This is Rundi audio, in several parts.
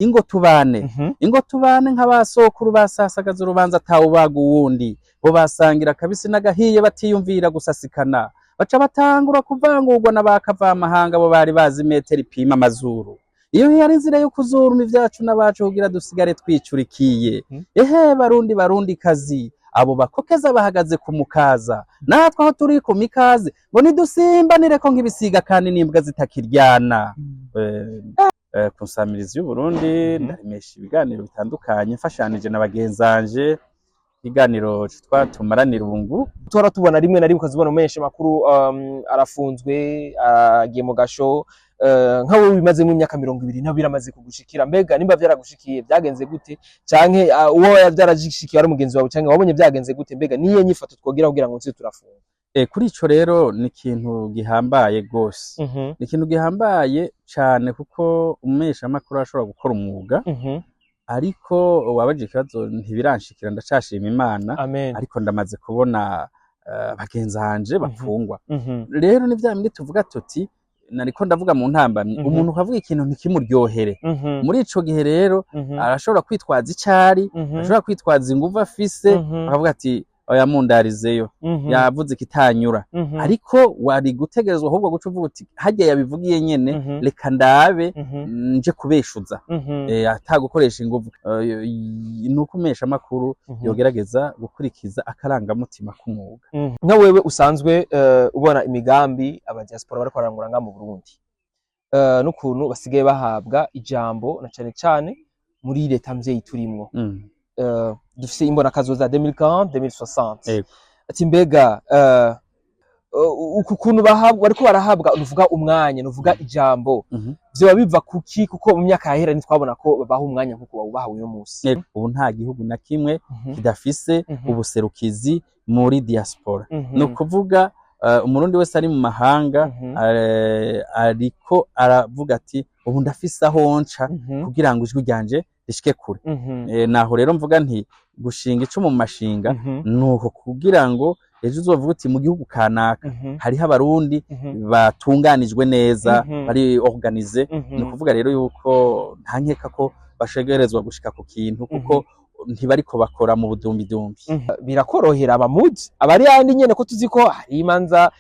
Ingo tubane, ingo tubane nk'abasokuru basasagaza urubanza atawubaga uwundi, bo basangira akabisi n'agahiye batiyumvira gusasikana, baca batangura kuvangurwa na ba kavamahanga, bo bari bazi imetero ipima amazuru. Iyo yari inzira yo kuzuruma ivyacu n'abacu kugira dusigare twicurikiye. Ehe Barundi, Barundi kazi, abo bakokeza bahagaze ku mukaza, natwe aho turi ku mikaze ngo nidusimbanire ko nk'ibisiga kandi n'imbwa zitakiryana. Ku nsamirizi y'Uburundi ndaremesha ibiganiro bitandukanye mfashanije na bagenzanje, ikiganiro citwa Tumaranira Irungu. Tuhora tubona rimwe na rimwe ukazibona umumenyesha makuru arafunzwe, aragiye mu gasho. Nka wowe bimazemo imyaka 20, nabo biramaze kugushikira? Mbega nimba vyaragushikiye, vyagenze gute? Canke uwo vyarashikiye ari mugenzi wawe, canke wabonye vyagenze gute? Mbega niye nyifato twogira kugira ngo nse turafunga? Kuri ico rero ni ikintu gihambaye gose, ni ikintu gihambaye cane, kuko umumenyeshamakuru arashobora gukora umwuga. Ariko wabajije ikibazo, ntibiranshikira, ndacashima Imana. Amen. Ariko ndamaze kubona bagenzi banje bapfungwa. Rero ni vya bindi tuvuga tuti, nariko ndavuga mu ntambamyi, umuntu ukavuga ikintu ntikimuryohere. Muri ico gihe rero arashobora kwitwaza icari, arashobora kwitwaza inguvu afise, akavuga ati: "Oya, mundarizeyo, yavuze ikitanyura." Ariko wari gutegerezwa ahubwo guca uvuga uti: "Harya yabivugiye nyene, reka ndabe nje kubeshuza," ata gukoresha inguvu. Ni uko umumenyeshamakuru yogerageza gukurikiza akarangamutima k'umwuga. Nka wewe usanzwe ubona imigambi aba diaspora bariko barangura ngaha mu Burundi, n'ukuntu basigaye bahabwa ijambo na cane cane muri leta mvyeyi turimwo, dufise imbonakazoza 2040 2060, ati mbega uku kuntu bahabwa, bariko barahabwa nuvuga umwanya, nuvuga ijambo, vyoba biva kuki? Kuko mu myaka yahera ntitwabona ko babaha umwanya nkuko bawubaha uno musi. Yego, ubu nta gihugu na kimwe kidafise ubuserukizi muri diaspora. Ni ukuvuga Umurundi wese ari mu mahanga ariko aravuga ati: "Ubu ndafise aho nca kugira ngo ijwi ryanje rishike kure." Naho rero mvuga nti gushinga icumu mu mashinga, nuko kugira ngo ejo uzovuga uti: "Mu gihugu kanaka hariho Abarundi batunganijwe neza, bari organisés." Ni ukuvuga rero yuko nta nkeka ko bashegerezwa gushika ku kintu, kuko ntibariko bakora mu budumbidumbi. Birakorohera abamuzi abari yandi nyene, ko tuzi ko hari imanza,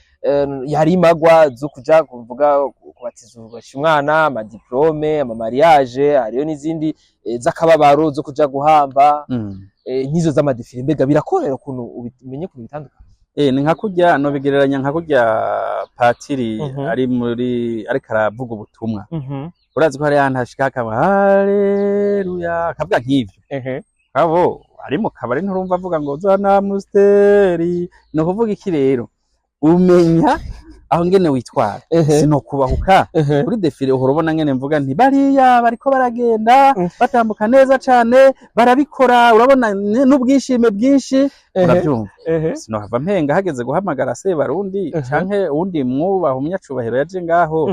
hari imagwa zo kuja kuvuga kubatiza umwana, ama diplômes, ama mariage, hariyo n'izindi z'akababaro zo kuja guhamba, nk'izo z'ama défilés. Mbega birakorohera ukuntu umenye ukuntu bitandukanye? Ni nka kurya nobigereranya nka kurya patiri ari muri ariko aravuga ubutumwa. Urazi ko hari ahantu hashika hakaba haleluya, akavuga nk'ivyo. Abo ari mu kabari nturumva avuga ngo zana Amstel. Ni ukuvuga iki rero? Umenya aho ngene witwara. Sinokubahuka kuri défilé uhora ubona ngene mvuga nti: "Bariya bariko baragenda, batambuka neza cane, barabikora, urabona n'ubwishime bwinshi." Uravyumva, sinohava mpenga hageze guhamagara Sebarundi canke uwundi mwubaha umunyacubahiro yaje ngaho,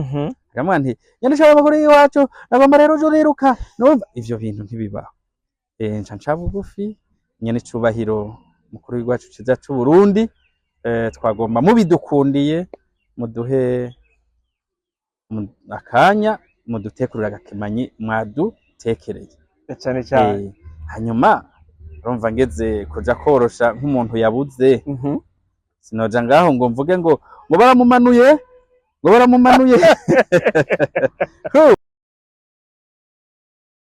nkamubwira nti: "Nyandisha amakuru y'iwacu, nagomba rero uje uriruka." Numva ivyo bintu ntibibaho. Nca nca bugufi: "Nyene icubahiro mukuru w'iwacu ciza c'Uburundi, twagomba mubidukundiye muduhe akanya mudutekurira agakemanyi mwadutekereye." Cane cane. Hanyuma urumva ngeze kuja korosha nk'umuntu yabuze, sinoja ngaho ngo mvuge ngo baramumanuye, ngo baramumanuye.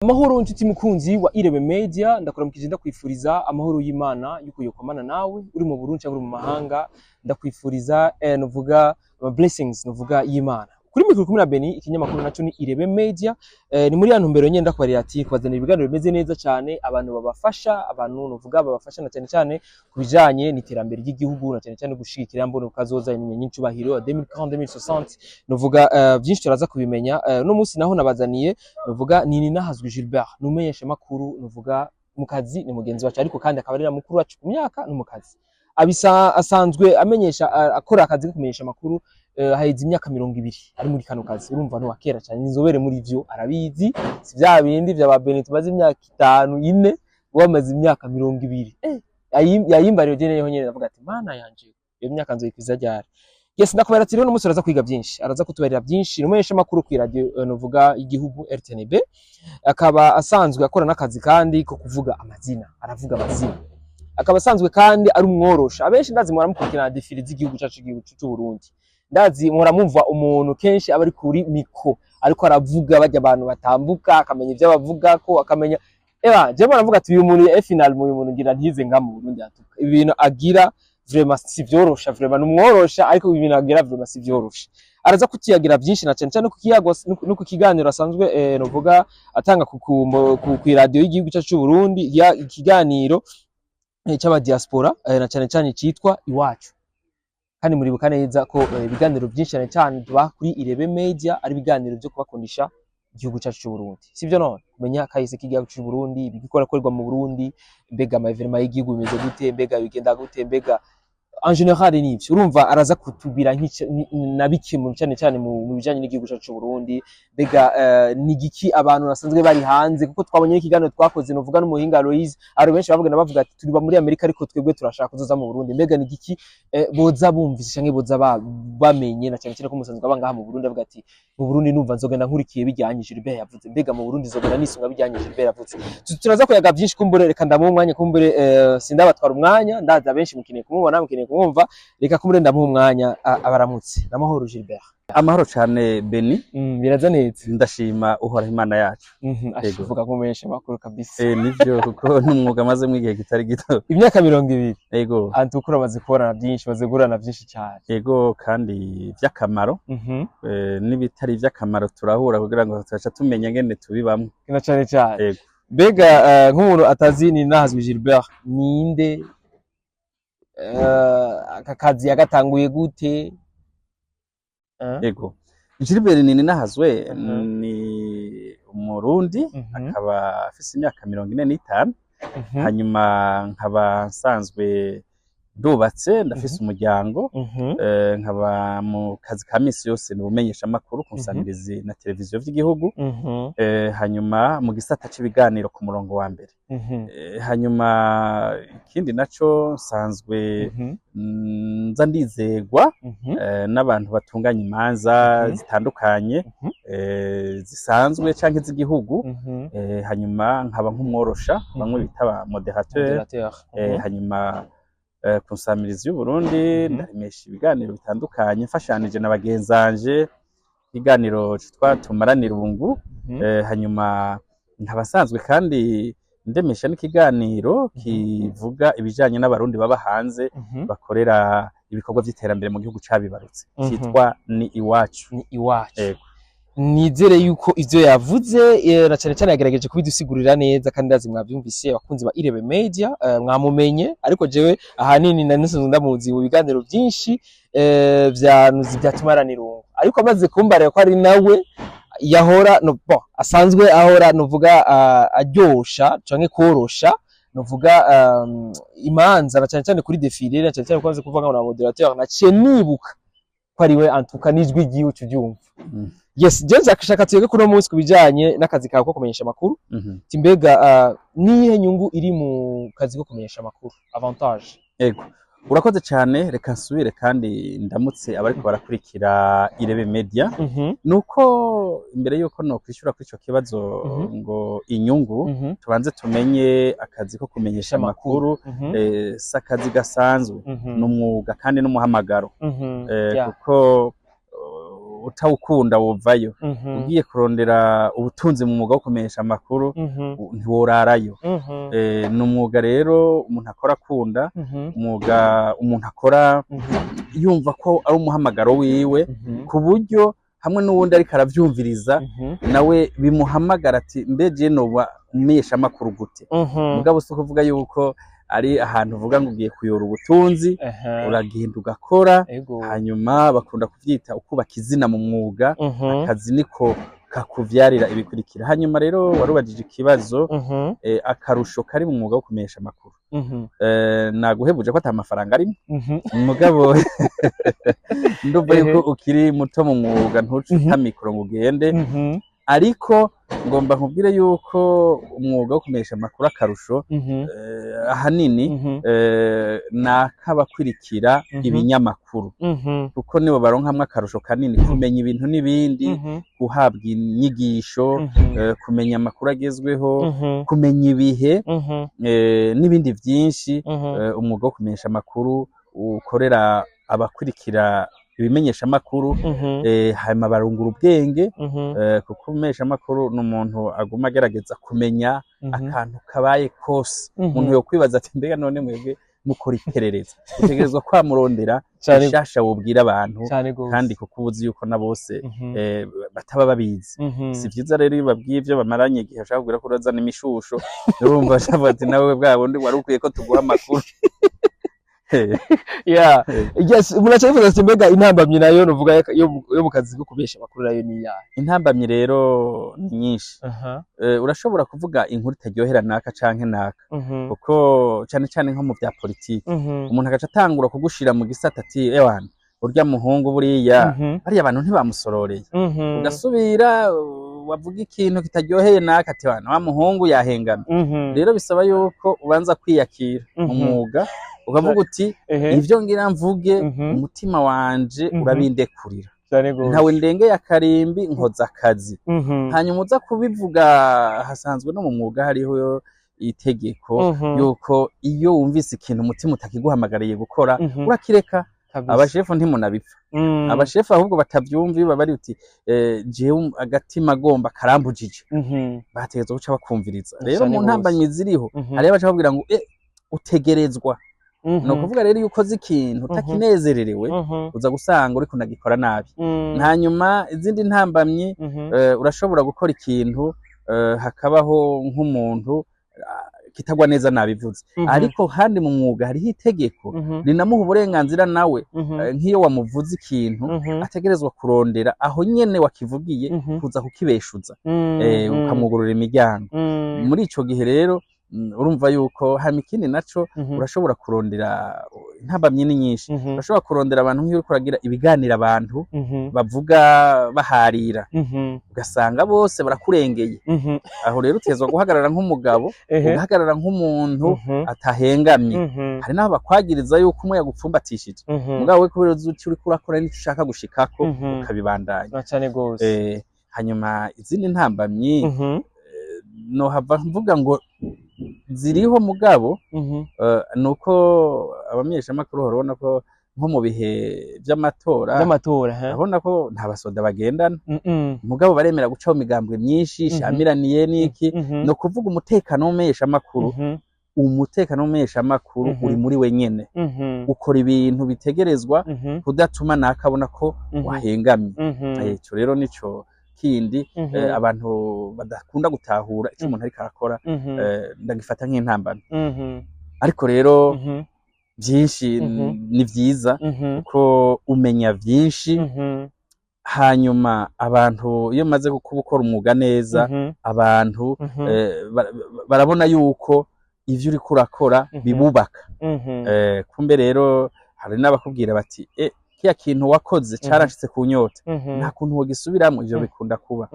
Amahoro nshuti mukunzi wa Irebe Media, ndakuramukije, ndakwifuriza amahoro y'Imana yuko yokomana nawe uri mu Burundi cyangwa uri mu mahanga. Ndakwifuriza nuvuga ama blessings nuvuga y'Imana. Kuri mikoro kumwe na Beni, ikinyamakuru naco ni Irebe Media. Ni muri ya ntumbero nyene ndakubarira ati kubazanira ibiganiro bimeze neza cyane, abantu babafasha, abantu nuvuga babafasha na cyane cyane ku bijanye n'iterambere ry'igihugu, na cyane cyane gushigikira mbona kazoza n'incubahiro 2040 2060. Nuvuga byinshi turaza kubimenya. No munsi naho nabazaniye nuvuga ni Ninahazwe Gilbert, numenyesha makuru, nuvuga mu kazi ni mugenzi wacu, ariko kandi akaba ari na mukuru wacu ku myaka no mu kazi. Abisa asanzwe amenyesha, akora akazi ko kumenyesha amakuru, haheze imyaka 20 ari muri kano kazi. Urumva ni kera cyane, inzobere muri vyo, arabizi. Si vya bindi vya ba Beni tumaze imyaka 5, 4, bamaze imyaka 20. Yayimbariye je neho nyene ndavuga ati: "Mana yanje, iyo myaka nzoyikwiza ryari?" Yes, ndakubera ati rero uno munsi araza kwiga byinshi, araza kutubarira byinshi. Ni umumenyeshamakuru ku radio novuga igihugu RTNB, akaba asanzwe akora n'akazi kandi ko kuvuga amazina, aravuga amazina, akaba asanzwe kandi ari umworosha. Abenshi ndazi muramukurikiranana défilé z'igihugu cyacu, igihugu cy'u Burundi. Ndazi muramumva umuntu kenshi aba ari kuri micro ariko aravuga, bajya abantu batambuka akamenya ibyo bavuga, ko akamenya eba je muravuga ati uyu muntu final uyu muntu ngira ntize nga mu Burundi atuka ibintu agira vraiment si vyorosha, vraiment numworosha, ariko ibintu agira vraiment si vyorosha. Araza kutiyagira byinshi na cyane cyane ku kiyago no ku kiganiro asanzwe novuga atanga ku radio y'igihugu cyacu cy'u Burundi, ya ikiganiro c'aba diaspora, na cyane cyane citwa Iwacu. Kandi muribuka neza ko ibiganiro byinshi cyane cyane tuba kuri Irebe Media ari ibiganiro byo kubakundisha igihugu cyacu cy'u Burundi, sivyo? None kumenya kahise k'igihugu cy'u Burundi, ibikora korerwa mu Burundi, mbega ama événements y'igihugu bimeze gute, mbega bigenda gute, mbega en général nivyo. Urumva araza kutubwira na bike mu cyane cyane mu bijanye n'igihugu cyacu cy'u Burundi, mbega ni giki abantu basanzwe bari hanze, kuko twabonye ikiganiro twakoze novuga n'umuhinga Aloise, ari benshi bavuga bavuga ati turi muri Amerika ariko twebwe turashaka kuzoza mu Burundi, mbega ni giki boza bumvise canke boza bamenye, na cyane cyane ko musanzwe aba ngaha mu Burundi, avuga ati mu Burundi numva nzogenda nkurikiye bijyanye Gilbert yavuze, mbega mu Burundi nzogenda nisunga bijyanye Gilbert yavuze. Turaza kuyaga byinshi. Kumbure reka ndamuha umwanya, kumbure sindabatwara umwanya, ndaza benshi mukeneye kumubona, mukeneye kumwumva. Reka kumbure ndamuha umwanya abaramutse. Namahoro Gilbert. Amahoro cane, Beni. Biraza neza. Ndashima Uhoraho Imana yacu. Yego. Ashivuga nkumenyesha makuru kabisa. Nivyo, kuko n'umwuga maze igihe kitari gito. Imyaka 20. Yego. Antukura amaze kubonana byinshi, maze guhurana byinshi cyane. Yego, kandi vy'akamaro n'ibitari ivy'akamaro turahura kugira ngo tugaca tumenya ngene tubibamwo. Na cyane cyane. Yego. Mbega nk'umuntu atazi ni Nahazwi Gilbert ninde, aka kazi yagatanguye gute? Yego, Gilbert Nininahazwe ni Umurundi, akaba afise imyaka 45. Hanyuma nkaba nsanzwe ndubatse, ndafise umuryango. Nkaba mu kazi ka misi yose ni ubumenyeshamakuru ku nsamirizi na televiziyo vy'igihugu. Hanyuma mu gisata c'ibiganiro ku murongo wa mbere. Hanyuma ikindi naco nsanzwe nza ndizegwa n'abantu batunganya imanza zitandukanye, zisanzwe canke z'igihugu. Hanyuma nkaba nk'umworosha, bamwe bita ba modérateur. Modérateur. Hanyuma ku nsamirizi y'Uburundi ndaremesha ibiganiro bitandukanye mfashanije na bagenzanje, ikiganiro citwa Tumaranira Irungu. Hanyuma nkaba nsanzwe kandi ndemesha n'ikiganiro kivuga ibijanye n'Abarundi baba hanze bakorera ibikorwa vy'iterambere mu gihugu cabibarutse, citwa Ni Iwacu. Ni Iwacu. Yego. Nizere yuko ivyo yavuze na cyane cyane yagerageje kubidusigurira neza, kandi ndazi mwavyumvise, abakunzi ba Irebe Media, mwamumenye. Ariko jewe ahanini nari nsanzwe ndamuzi mu biganiro byinshi vya nuzi bya Tumaranirungu, ariko amaze kumbarira ko ari nawe yahora no, bon, asanzwe ahora novuga aryosha canke korosha novuga imanza, na cyane cyane kuri défilé, na cyane cyane ko amaze kuvuga ngo na modérateur, naciye nibuka ko ari we antuka n'ijwi ryiwe turyumva. Yes, je nshaka tuyege kuno munsi ku bijanye n'akazi kawe ko kumenyesha amakuru. Ati mbega niyihe nyungu iri mu kazi ko kumenyesha amakuru, avantage? Ego, urakoze cyane. Reka nsubire kandi ndamutse abariko barakurikira Irebe Media. Nuko imbere yuko nokwishura kuri ico kibazo ngo inyungu, tubanze tumenye akazi ko kumenyesha amakuru. Si akazi gasanzwe, ni umwuga kandi n'umuhamagaro. Kuko utawukunda wovayo. Ugiye kurondera ubutunzi mu mwuga wo kumenyesha amakuru, ntiworarayo. Ni umwuga rero umuntu akora akunda, umwuga umuntu akora yumva ko ari umuhamagaro wiwe, ku buryo hamwe n'uwundi ariko aravyumviriza nawe bimuhamagara ati mbe je noba umumenyeshamakuru gute? Mugabo si ukuvuga yuko ari ahantu uvuga ngo ugiye kuyora ubutunzi. Uragenda ugakora, hanyuma bakunda kuvyita ukubaka izina mu mwuga. Akazi niko kakuvyarira ibikurikira. Hanyuma rero warubajije ikibazo, akarusho kari mu mwuga wo kumenyesha amakuru. Naguhebuje ko ata mafaranga arimo. Mugabo ndumva yuko ukiri muto mu mwuga, ntuce uta micro ngo ugende. Ariko ngomba nkubwire yuko umwuga wo kumenyesha amakuru, akarusho ahanini ni ak'abakurikira ibinyamakuru, kuko nibo baronkamwo akarusho kanini, kumenya ibintu n'ibindi, guhabwa inyigisho, kumenya amakuru agezweho, kumenya ibihe, n'ibindi vyinshi. Umwuga wo kumenyesha amakuru ukorera abakurikira ibimenyesha amakuru, hanyuma barungura ubwenge, kuko umumenyesha amakuru ni umuntu aguma agerageza kumenya akantu kabaye kose. Umuntu yokwibaza ati: "Mbega none mwebwe mukora iperereza?" Utegerezwa kwamurondera bishasha wobwira abantu, Cane gose. kandi kuko uba uzi yuko na bose bataba babizi. Si vyiza rero iyo babwiye ivyo bamaranye igihe, ashaka kubwira ko urazana imishusho, urumva ashavuga ati: "Nawe bwa bundi wari ukwiye ko tuguha amakuru." Yes, umuntu aca yifuza ati: "Mbega intambamyi nayo novuga yo mu kazi ko kubesha amakuru nayo ni iyahe?" Intambamyi rero ni nyinshi. Urashobora kuvuga inkuru itaryohera naka canke naka, kuko cane cane nko mu vya politiki, umuntu agaca atangura kugushira mu gisata ati: "Ewana, urya muhungu buriya, bariya abantu ntibamusororeye." Ugasubira wavuga ikintu kitaryoheye naka, ati: "Wana, wa muhungu yahengamye." Rero bisaba yuko ubanza kwiyakira mu mwuga, ukavuga uti: "Ivyo ngira mvuge, umutima wanje urabindekurira, Cane gose. ntawe ndengeye akarimbi, nkoza akazi." Hanyuma uza kubivuga hasanzwe no mu mwuga hariho itegeko yuko iyo wumvise ikintu umutima utakiguhamagariye gukora, urakireka. Abashefu ntimunabipfa. Abashefu ahubwo batavyumva, iyo baba bari uti: "Jewe agatima agomba karambujije," bategerezwa guca bakumviriza. Rero Cane mu gose. ntambamyi ziriho, hariho abaca babwira ngo: "Utegerezwa." Ni ukuvuga rero iyo ukoze ikintu utakinezererewe, uza gusanga uriko unagikora nabi. Hanyuma izindi ntambamyi, urashobora gukora ikintu, hakabaho nk'umuntu kitagwa neza, nabivuze. Ariko kandi mu mwuga hariho itegeko rinamuha uburenganzira nawe, nk'iyo wamuvuze ikintu, ategerezwa kurondera aho nyene wakivugiye kuza kukibeshuza, ukamwugurura imiryango. Muri ico gihe rero, urumva yuko hama ikindi naco, urashobora kurondera, intambamyi ni nyinshi, urashobora kurondera abantu nk'iyo uriko uragira ibiganiro, abantu bavuga baharira, ugasanga bose barakurengeye. Aho rero utegerezwa guhagarara nk'umugabo, ugahagarara nk'umuntu atahengamye. Hari n'aho bakwagiriza yuko umwe yagupfumbatishije, mugabo we kubera uzi ico uriko urakora n'ico ushaka gushikako, ukabibandanya. Na cane gose. Hanyuma izindi ntambamyi, nohava mvuga ngo ziriho, mugabo nuko abamenyeshamakuru urabona ko nko mu bihe vy'amatora, By'amatora, ha? urabona ko nta basoda bagendana, mugabo baremera guca mu migambwe myinshi ishamiraniye n'iki. No kuvuga umutekano w'umumenyeshamakuru, umutekano w'umumenyeshamakuru uri muri we nyene. Ukora ibintu bitegerezwa kudatuma nakabona ko wahengamye. Ico rero nico kindi abantu badakunda gutahura ico umuntu ariko arakora. Ndagifata nk'intambamyi, ariko rero byinshi ni vyiza, kuko umenya vyinshi. Hanyuma abantu iyo maze kuba ukora umwuga neza, abantu barabona yuko ivyo uriko urakora bibubaka. Kumbe rero hari n'abakubwira bati: "Kiya kintu wakoze caranshitse ku nyota, nta kuntu wogisubiramwo." Ivyo bikunda kuba.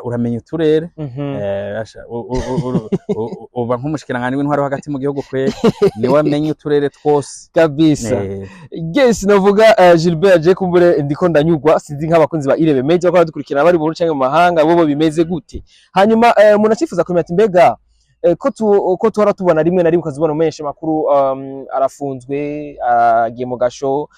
Uramenya uturere, asha, uba nk'umushikiranganji w'intwaro hagati mu gihugu kweri, niwe amenya uturere twose. Kabisa. Yes, novuga Gilbert je kumbure ndiko ndanyugwa, sinzi nk'abakunzi ba Irebe Media ko badukurikirana bari mu Burundi canke mu mahanga bobo bimeze gute. Hanyuma umuntu acifuza kumenya ati: "Mbega ko tuhora tubona rimwe na rimwe ukazibona umumenyesha makuru arafunzwe, agiye mu gasho,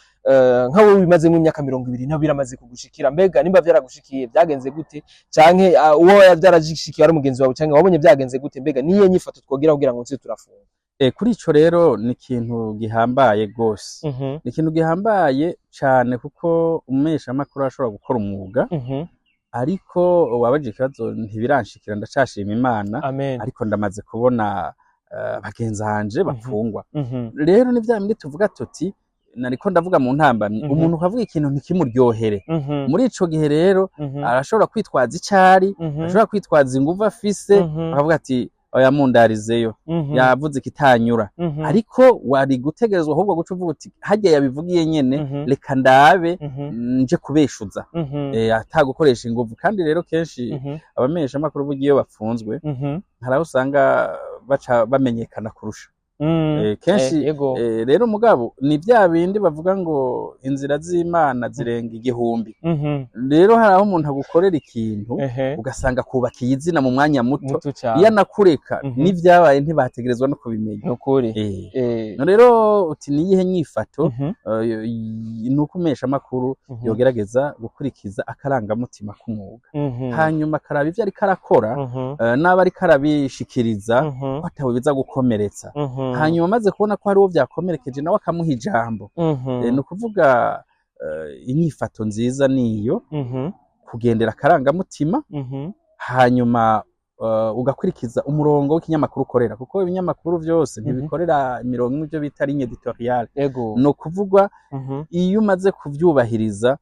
nka wowe bimazemo imyaka 20 nabo biramaze kugushikira? Mbega nimba vyaragushikiye byagenze gute, canke uwo vyarashikiye ari umugenzi wawe, canke wabonye byagenze gute? Mbega niyo nyifato twogira kugira ngo nse turafunga?" Kuri ico rero ni ikintu gihambaye gose, ni ikintu gihambaye cane, kuko umumenyeshamakuru arashobora gukora umwuga. Ariko wabajije ikibazo, ntibiranshikira, ndacashima Imana. Amen. Ariko ndamaze kubona bagenzi banje bapfungwa. Rero ni vya bindi tuvuga tuti, nariko ndavuga mu ntambamyi, umuntu ukavuga ikintu ntikimuryohere. Muri ico gihe rero arashobora kwitwaza icari, arashobora kwitwaza inguvu afise, akavuga ati Oya, mundarizeyo, yavuze ikitanyura. Ariko wari gutegerezwa ahubwo guca uvuga uti: "Harya yabivugiye nyene, reka ndabe nje kubeshuza," atagukoresha inguvu. Kandi rero kenshi abamenyesha amakuru burya iyo bafunzwe, hari aho usanga baca bamenyekana kurusha. Kenshi Yego. Rero mugabo ni bya bindi bavuga ngo inzira z'Imana zirenga igihumbi. Rero hari aho umuntu agukorera ikintu, ugasanga akubakiye izina mu mwanya muto. Muto cyane. Iyo anakureka, n'ivyabaye ntibategerezwa no kubimenya. Nukuri. Rero uti: "Niyihe nyifato?" Ni uko umesha amakuru yogerageza gukurikiza akarangamutima k'umwuga, hanyuma akaraba ivyo ariko arakora, n'aba ariko arabishikiriza, ko atawe biza gukomeretsa. Hanyuma amaze kubona ko hari uwo vyakomerekeje, nawe akamuha ijambo. Ni ukuvuga inyifato nziza niyo kugendera akarangamutima, hanyuma ugakurikiza umurongo w'ikinyamakuru ukorera, kuko ibinyamakuru vyose ntibikorera imirongo imwe, ivyo bita ligne éditoriale. Ni ukuvuga iyo umaze kuvyubahiriza,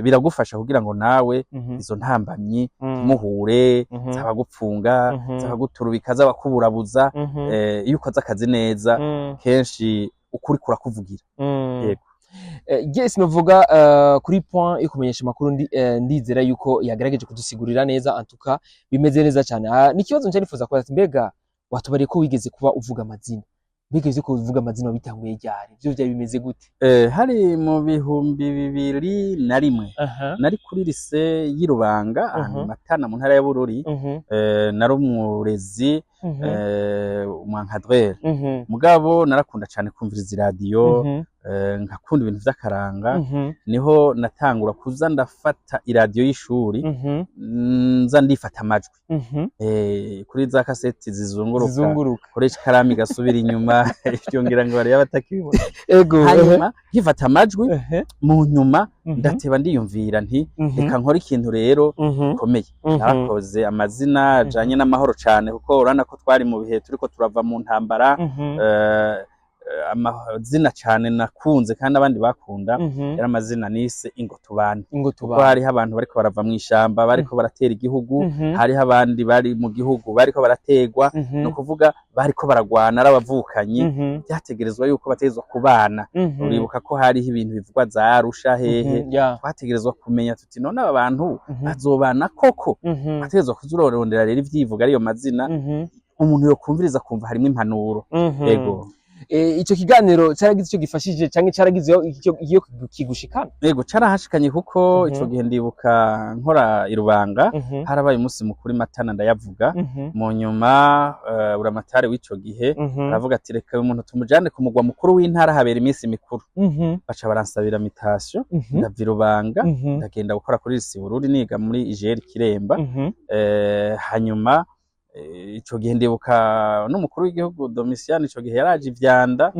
biragufasha kugira ngo nawe izo ntambamyi ntimuhure, z'abagupfunga, z'abaguturubika, z'abakuburabuza. Iyo ukoze akazi neza, kenshi ukuri kurakuvugira. Yego. Yes, novuga kuri point yo kumenyesha amakuru, ndizera yuko yagerageje kudusigurira neza. Antuka bimeze neza cyane. Ni ikibazo nca nifuza kubaza ati: mbega watubariye ko wigeze kuba uvuga amazina, mbega ivyo kuvuga amazina wabitanguye ryari? Ivyo vyari bimeze gute? Hari mu 2001. Nari kuri lycée y'i Rubanga, ahantu Matana, mu ntara ya Bururi. Nari umurezi, umu encadreur. Mugabo narakunda cane kumviriza iradiyo, nkakunda ibintu vy'akaranga. Niho natangura kuza ndafata iradiyo y'ishuri, nza ndifata amajwi kuri za kaseti zizunguruka, zizunguruka, koresha ikaramu igasubira inyuma. Ivyo ngira ngo bariyo batakibona. Hanyuma nkifata amajwi, mu nyuma ndateba ndiyumvira nti: "Reka nkore ikintu rero gikomeye." Narakoze amazina ajanye n'amahoro cane, kuko urabona ko twari mu bihe turiko turava mu ntambara. Amazina cane nakunze kandi abandi bakunda yari amazina nise "Ingo Tubane", "Ingo kuko Tubane". hariho abantu bariko barava mw'ishamba, bariko baratera igihugu, hariho abandi bari mu gihugu bariko barategwa. Ni ukuvuga bariko baragwana ari abavukanyi, byategerezwa yuko bategerezwa kubana. Uribuka ko hariho ibintu bivugwa za Arusha hehe. Twategerezwa kumenya tuti: "None aba bantu bazobana koko?" Bategerezwa kuzurorondera rero ivyivuga ariyo mazina, umuntu yokumviriza kumva harimwo impanuro. Ego. Ico kiganiro caragize ico gifashije canke caragize iyo kigushikana? Ego, carahashikanye, kuko ico gihe ndibuka nkora i Rubanga, harabaye umunsi mukuru i Matana, ndayavuga. Mu nyuma buramatari w'ico gihe aravuga ati: "Reka uyu muntu tumujane ku mugwa mukuru w'intara habera iminsi mikuru." Baca baransabira mutation, ndava i Rubanga, ndagenda gukora kuri lycée Bururi, niga muri IGR Kiremba. Hanyuma ico gihe ndibuka n'umukuru w'igihugu Domitian ico gihe yaraje ivyanda,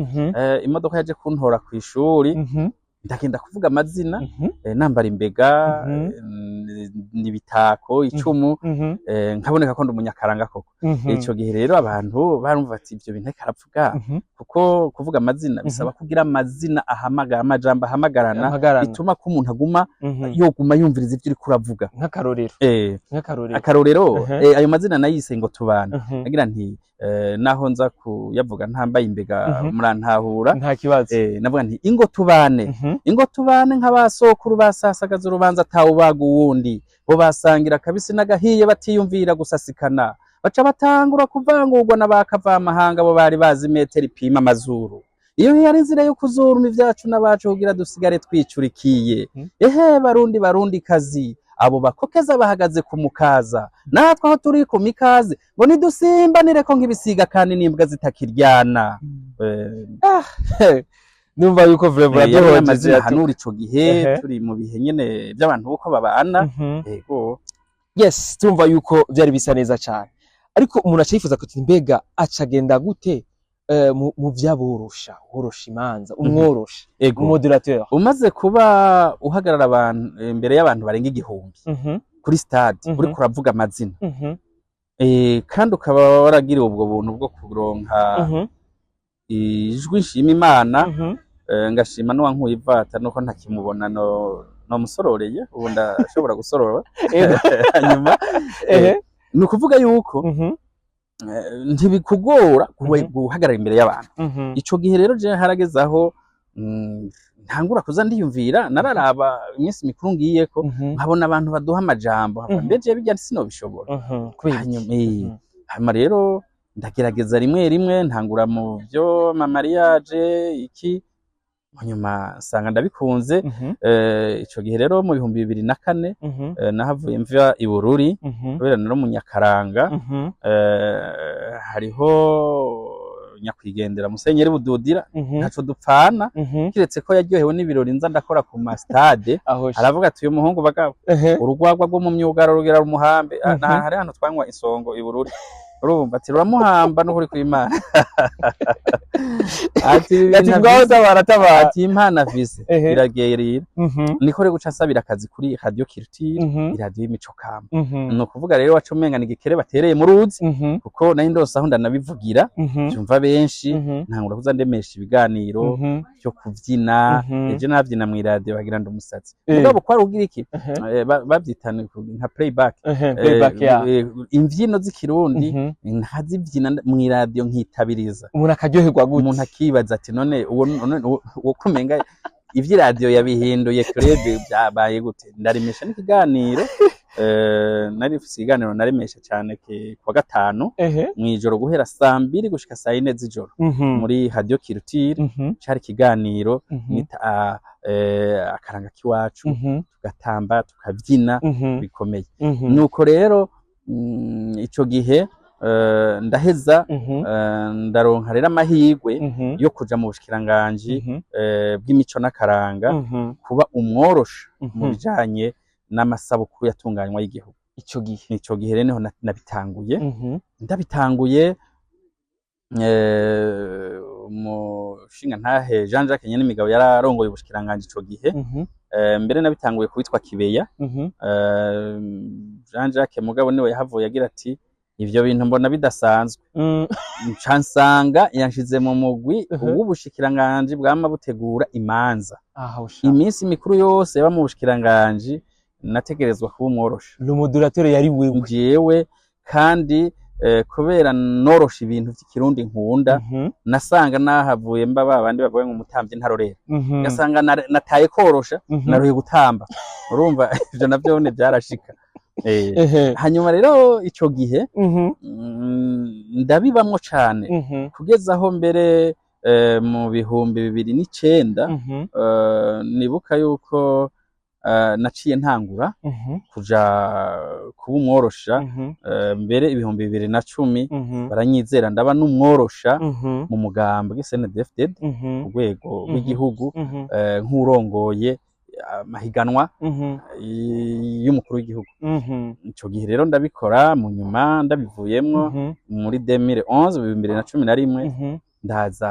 imodoka yaje kuntora kw'ishuri, ndagenda kuvuga amazina, nambara imbega, n'ibitako, icumu, nkaboneka ko ndi umunyakaranga koko. Ico gihe rero abantu barumva bati: "Ivyo bintu ariko aravuga," kuko kuvuga amazina bisaba kugira amazina ahamagara, amajambo ahamagarana, Ampagarana. bituma ko umuntu aguma yoguma yumviriza ivyo uriko uravuga. Nk'akarorero? Nk'akarorero? Akarorero, ayo mazina nayise "Ngo Tubana". Agira nti, naho nza kuyavuga ntambaye imbega, murantahura. Nta kibazo. Navuga nti: "Ingo tubane, ingo tubane nk'abasokuru basasagaza urubanza atawubaga uwundi, bo basangira akabisi n'agahiye batiyumvira gusasikana, baca batangura kuvangurwa na ba kavamahanga, bo bari bazi metero ipima amazuru. Iyo yari inzira yo kuzuruma ivyacu n'abacu kugira dusigare twicurikiye. Ehe Barundi, Barundi kazi, abo bakokeza bahagaze ku mukaza, natwe aho turi ku mikaze ngo nidusimbanire ko nk'ibisiga kandi n'imbwa zitakiryana." Numva yuko vraiment yari uraduhojeje. amazina hanura ico gihe, turi mu bihe nyene by'abantu uko babana. Yego. Yes, turumva yuko vyari bisa neza cyane, ariko umuntu aca yifuza kuti: mbega acagenda gute mu vyaborosha, worosha imanza, umworosha, modérateur? Umaze kuba uhagarara abantu imbere y'abantu barenga 1000 kuri stade, uriko uravuga amazina, kandi ukaba waragiriwe ubwo buntu bwo kuronka ijwi, nshima Imana, ngashima n'uwankuye ivata, nuko ntakimubona no nomusororeye, ubu ndashobora gusorora. Hanyuma ni ukuvuga yuko Ntibikugora guhagarara imbere y'abantu. Ico gihe rero je harageze aho ntangura kuza ndiyumvira, nararaba iminsi mikuru ngiyeko, nkabona abantu baduha amajambo, nkavuga, mbe je bijya sinobishobora? Kubera iki? Hanyuma hanyuma rero ndagerageza rimwe rimwe, ntangura mu byo ma mariage iki, hanyuma nsanga ndabikunze. Ico gihe rero mu 2004, nahavuye mva i Bururi, kubera nari umunyakaranga. Hariho nyakwigendera Musenyeri Bududira, ntaco dupfana, kiretse ko yaryohewe n'ibirori nza ndakora ku ma stade. Aho sha. Aravuga ati: "Uyu muhungu bagabo, urugwagwa rwo mu myugaro rugira rumuhambe." Ah, hari hano twanywa isongo i Bururi, urumva, ati: "Ruramuhamba n'ukuri kw'Imana." Ati: "Ibi Ati bintu ngaho afise", tabara tabara. Ati: "Impano afise iragerera." Niko rero guca nsabira akazi kuri Radio Culture, iradiyo y'imico kama. Ni ukuvuga rero waca umenga ni igikere batereye mu ruzi, kuko nari ndose aho ndanabivugira, vyumva benshi. Ntangura kuza ndemesha ibiganiro byo kuvyina. Ejo navyina mw'iradiyo bagira ndi umusatsi, mugabo kwari ugira iki? Bavyita nka playback. Playback ya. Imvyino z'Ikirundi nkazivyina mw'iradiyo nkitabiriza. Umuntu akaryoherwa gute? Umuntu akibaza ati: "None uwo, none uwo kumenga ivy'iradiyo yabihinduye club, byabaye gute?" Ndaremesha n'ikiganiro, nari mfise ikiganiro naremesha cyane kuwa gatanu mw'ijoro guhera saa 2 gushika saa 4 z'ijoro muri Radio Culture. Cari ikiganiro nita Akaranga k'iwacu. Tugatamba, tukavyina bikomeye. Nuko rero ico gihe ndaheza, ndaronka rero amahirwe yo kuja mu bushikiranganji bw'imico n'akaranga, kuba umworosha mu bijanye n'amasabukuru yatunganywa y'igihugu. Ico gihe? Ico gihe rero niho nabitanguye. Ndabitanguye, umushingantahe Jean Jacques Nyenimigabo yararongoye ubushikiranganji ico gihe. Mbere nabitanguye kuwitwa Kibeya. Jean Jacques mugabo niwe yahavuye agira ati: "Ivyo bintu mbona bidasanzwe." Nca nsanga yanshize mu mugwi w'ubushikiranganji bwama butegura imanza. Aha usha. Iminsi mikuru yose yaba mu bushikiranganji nategerezwa kuba umworosha. Le modérateur yari wewe? Jewe. Kandi kubera norosha ibintu vy'Ikirundi nkunda, nasanga nahavuye mba ba bandi bavuga ngo umutamvyi ntarorera. Ngasanga nataye korosha, naruye gutamba. Urumva ivyo navyo ne byarashika. Hanyuma rero ico gihe ndabibamwo cane, kugeza aho mbere mu 2009, nibuka yuko naciye ntangura kuja kuba umworosha. Mbere 2010 baranyizera, ndaba n'umworosha mu mugambwe CNDD-FDD ku rwego rw'igihugu, nk'urongoye amahiganwa y'umukuru w'igihugu. Ico gihe rero ndabikora, mu nyuma ndabivuyemwo muri 2011, 2011, ndaza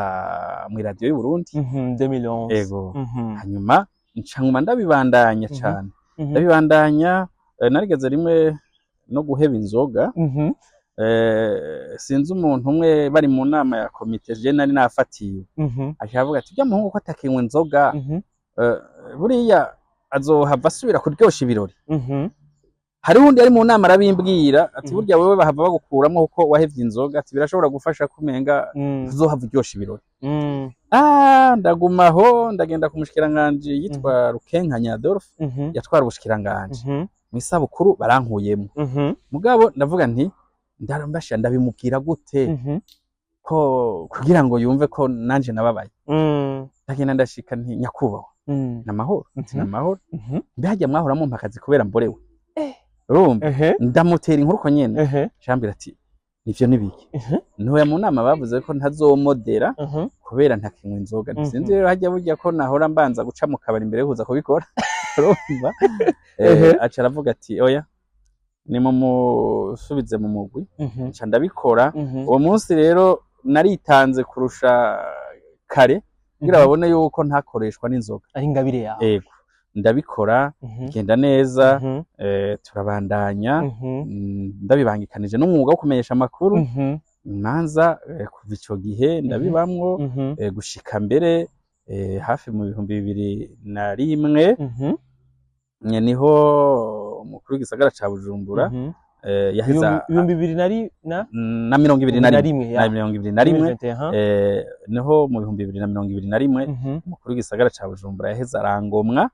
mw'iradiyo y'u Burundi. 2011. Ego. Hanyuma nca nguma ndabibandanya cane, ndabibandanya. Narigeze rimwe no guheba inzoga. Sinzi, umuntu umwe bari mu nama ya komite, je nari nafatiwe, aca avuga ati: "Urya muhungu ko atakinywa inzoga, buriya azohava asubira kuryosha ibirori?" Hariho undi ari mu nama arabimbwira ati: "Burya wewe bahava bagukuramwo kuko wahevye inzoga", ati: "Birashobora gufasha kumenga uzohava uryosha ibirori." Ah, ndagumaho, ndagenda ku mushikiranganji yitwa Rukenkanya Adolphe, yatwara ubushikiranganji. Mw'isabukuru barankuyemo, mugabo ndavuga nti: "Ndambasha ndabimubwira gute ko kugira ngo yumve ko nanje nababaye?" Ndagenda, ndashika nti: "Nyakubahwa, namahoro?" Nti: "Namahoro. Mbe harya mwahora mumpa akazi kubera mborewe?" Urumva, ndamutera inkuru ko nyene. Cambwira ati: "Nivyo nibiki?" Ntoya mu nama bavuze ko ntazomodera kubera ntakinywa inzoga. Sinzi rero hajya burya ko nahora mbanza guca mu kabari imbere yo kuza kubikora. Urumva, aca aravuga ati: "Oya, nimumusubize mu mugwi." Nca ndabikora. Uwo munsi rero naritanze kurusha kare kugira babone yuko ntakoreshwa n'inzoga. Ari ingabire yawe. Ego, ndabikora, genda neza. Turabandanya, ndabibangikanije n'umwuga wo kumenyesha amakuru, imanza. Kuva ico gihe ndabibamwo, gushika mbere hafi mu 2001, niho umukuru w'igisagara ca Bujumbura Yaheza Ibihumbi bibiri na na 21. Rimwe, ya. Na 21. 2021. Niho mu 2021 umukuru w'igisagara ca Bujumbura yaheza arangomwa,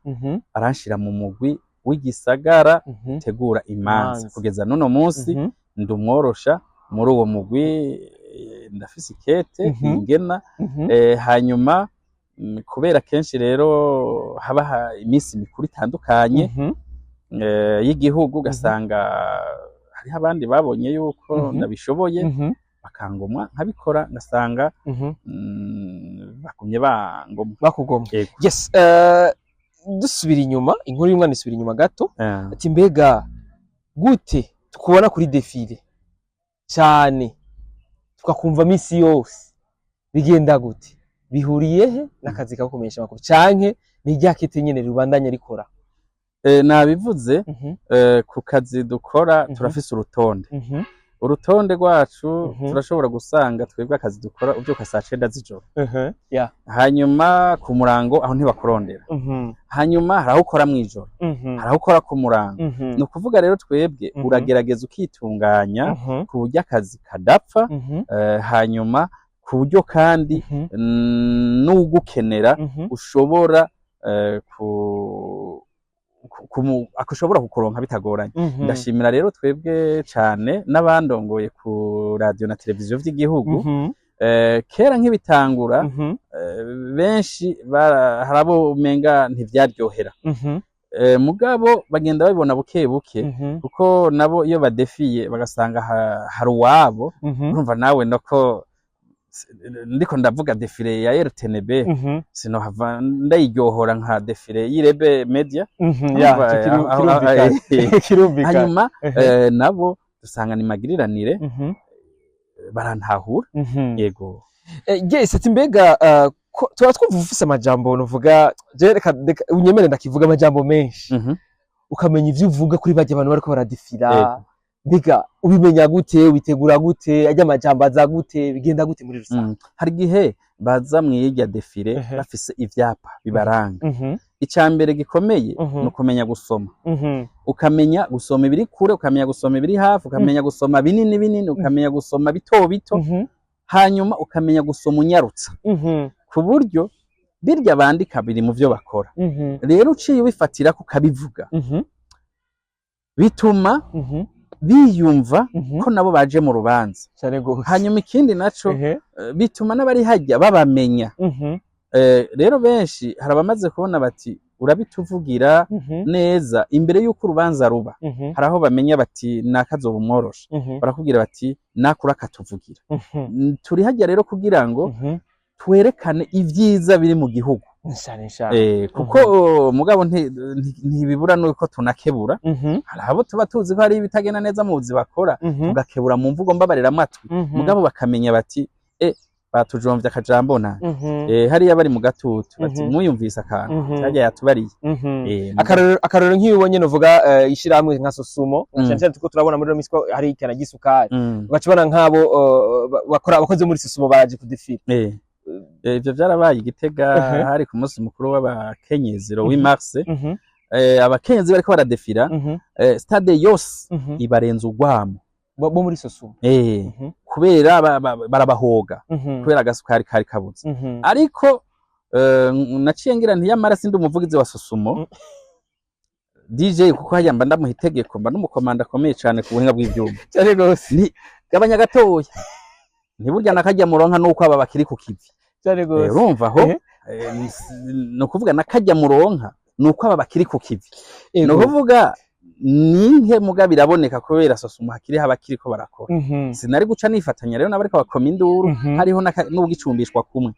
aranshira mu mugwi w'igisagara tegura imanza. Imanza. Kugeza n'uno munsi ndi umworosha muri uwo mugwi, ndafise ikete ingena. Hanyuma kubera kenshi rero haba iminsi mikuru itandukanye y'igihugu, ugasanga hariho abandi babonye yuko ndabishoboye, bakangomwa nkabikora, ngasanga bagumye bangomwa. Bakugomwa. Yego. Yes, dusubira inyuma, inkuru y'umwana isubira inyuma gato. Ati mbega gute tukubona kuri défilé cyane, tukakumva misi yose, bigenda gute? Bihuriye he n'akazi ko kumenyesha amakuru, canke ni rya kete nyene ribandanya rikora? Nabivuze, ku kazi dukora turafise urutonde. Urutonde rwacu, turashobora gusanga twebwe akazi dukora ubyuka saa 9 z'ijoro, hanyuma ku murango aho ntibakurondera, hanyuma hari aho ukora mw'ijoro, hari aho ukora ku murango. Ni ukuvuga rero twebwe uragerageza ukitunganya ku buryo akazi kadapfa, hanyuma ku buryo kandi n'ugukenera ushobora ku ushobora kukuronka bitagoranye. Ndashimira rero twebwe cane n'abandongoye ku radiyo na televiziyo vy'igihugu. Kera nk'ibitangura, benshi hari abo umenga ntivyaryohera, mugabo bagenda babibona buke buke, kuko nabo iyo badefiye bagasanga hari uwabo. Urumva nawe noko ndiko ndavuga défilé ya RTNB, sinohava ndayiryohora nka défilé y'Irebe Media. Ya, Urumva, kirumvikana, kirumvikana. Hanyuma nabo dusanga ni magiriranire, barantahura. Yego. Yes, ati mbega tuba twumva ufise amajambo, nuvuga je reka unyemere ndakivuga, amajambo menshi, ukamenya ivyo uvuga kuri barya abantu bariko baradefira. Mbega ubimenya gute? Witegura gute? Arya amajambo aza gute? Bigenda gute muri rusange? Hari igihe baza mw'irya défilé bafise ivyapa bibaranga. Ica mbere gikomeye ni ukumenya gusoma, ukamenya gusoma ibiri kure, ukamenya gusoma ibiri hafi, ukamenya gusoma binini binini, ukamenya gusoma bito bito, hanyuma ukamenya gusoma unyarutsa, ku buryo birya bandika biri mu vyo bakora. Rero uciye ubifatira ukabivuga, bituma biyumva ko nabo baje mu rubanza. Cyane gose. Hanyuma ikindi naco, bituma n'abari hajya babamenya. Rero benshi hari abamaze kubona bati urabituvugira neza imbere y'uko urubanza ruba. Hari aho bamenya bati nakazoba umworosha, barakubwira bati nakura akatuvugira. Turi hajya rero kugira ngo twerekane ivyiza biri mu gihugu. Cyane cyane. Kuko mugabo ntibibura nuko tunakebura. Hari abo tuba tuzi ko hari ibitagenda neza mu buzi bakora, tugakebura mu mvugo mbabarira amatwi, mugabo bakamenya bati batujomvye akajambo na hariya bari mu gatutu bati muyumvise akantu cyajya yatubariye. Akarorero nk'iyo ubonye, novuga ishirahamwe nka Sosumo, cyane cyane tuko turabona muri ino minsi ko hari ikena ry'isukari, ugaca ubona nk'abo bakora, abakozi muri Sosumo baraje kudefira. Ivyo vyarabaye i Gitega. Hari ku munsi mukuru w'abakenyezi le 8 mars. Abakenyezi bariko baradefira, stade yose ibarenza urwamo. Bo muri Sosumo? Kubera barabahoga kubera agasukari kari kabuze. Ariko naciye ngira ntiyamara sindi umuvugizi wa Sosumo, DJ, kuko hajya mba ndamuha itegeko, mba n'umukomanda akomeye cane ku buhinga bw'ivyuma. Cyane gose. Ni gabanya gatoya, ntiburya nakajya muronka nuko aba bakiri ku kivi. Cyane gose. Urumva aho, ni ukuvuga nakajya muronka nuko aba bakiri ku kivi, ni ukuvuga ninke muga biraboneka kubera Sosumo hakiriho abakiriko barakora. Sinari guca nifatanya rero n'abariko bakoma induru, hariho n'ugicumbishwa kumwe.